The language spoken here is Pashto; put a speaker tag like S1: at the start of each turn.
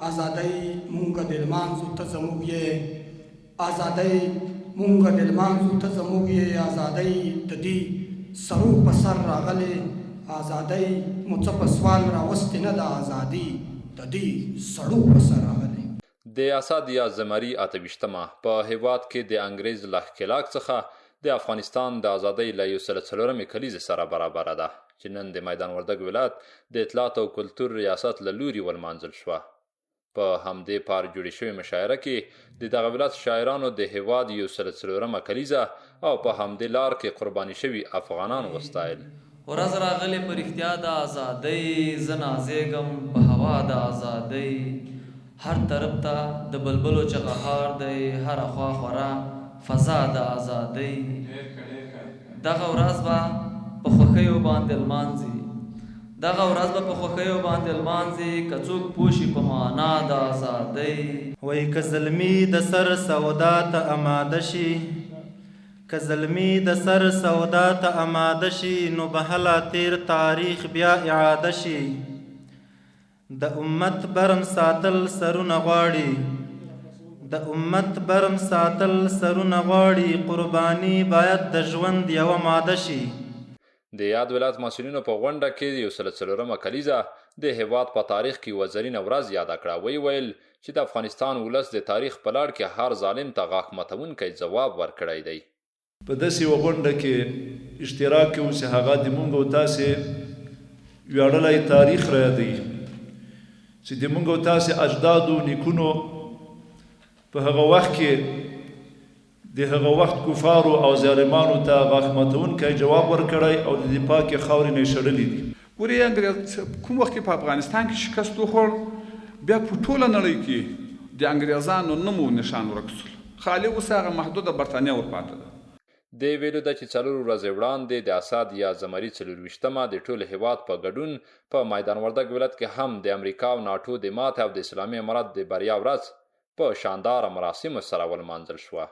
S1: ازادۍ مونږه دې لمانځو ته زموږ یې، ازادۍ مونږه دې لمانځو ته زموږ یې، ازادۍ د دي سرو په سر راغلې، ازادۍ مو څه په سوال راوستې نه ده، ازادي د دي سړو په سر راغلې.
S2: د اسد یا زمري 28 مه په هېواد کې د انګرېز له ښکېلاک څخه د افغانستان د ازادۍ له 104مې کلیزې سره برابره ده چې نن د میدان وردګ ولایت د اطلاعات او کلتور ریاست له لوري ولمانځل شوه. په همدې پار جوړې شوې مشاعره کې د دغه ولایت شاعرانو د هېواد 104مه کلیزه او په همدې لار کې قرباني شوي افغانان وستایل.
S3: ورځ راغلې په رښتیا د ازادۍ، زه نازېږم په هوا د ازادۍ. هر طرف ته د بلبلو چغهار دی، هره خوا خوره فضا د ازادۍ. دغه ورځ به په خوښیو باندې لمانځي، دغه ورځ به په خوښیو باندې لمانځي، که څوک پوه شي په معنا د ازادۍ.
S4: وایي که زلمي د سر سودا ته اماده شي، که زلمي د سر سودا ته اماده شي، نو به هله تېر تاریخ بیا اعاده شي. د امت برم ساتل سرونه غواړي، د امت برم ساتل سرونه غواړي، قرباني باید د ژوند یوه ماده شي.
S2: د یاد ولایت مسؤلینو په غونډه کې 104مه کلیزه د هېواد په تاریخ کې یوه زرینه ورځ یاده کړه. ویې ویل چې د افغانستان ولس د تاریخ په لړ کې هر ظالم ته غاښ ماتوونکی ځواب ورکړی دی.
S5: په داسې یوه غونډه کې اشتراک کوو چې هغه د مونږ او تاسې ویاړلی تاریخ رایادوي چې د مونږ او تاسې اجدادو نیکونو په هغه وخت کې د هغه وخت کفارو او ظالمانو ته غاښ ماتوونکی جواب ورکړی او د دې پاکې خاورې نه یې شړلي دي.
S6: ګورې انګرېز کوم وخت چې په افغانستان کې شکست وخوړ، بیا په ټوله نړۍ کې د انګرېزانو نوم او نښان ورک شول. خالي اوس هغه محدوده برتانیه ورپاتې ده.
S2: د ویلو ده چې 4 ورځې وړاندې د اسد یا زمري 24مه د ټول هېواد په ګډون په میدان وردګ ولایت کې هم د امریکا او ناټو د ماتې او د اسلامي امارت د بریا ورځ په شانداره مراسمو سره ولمانځل شوه.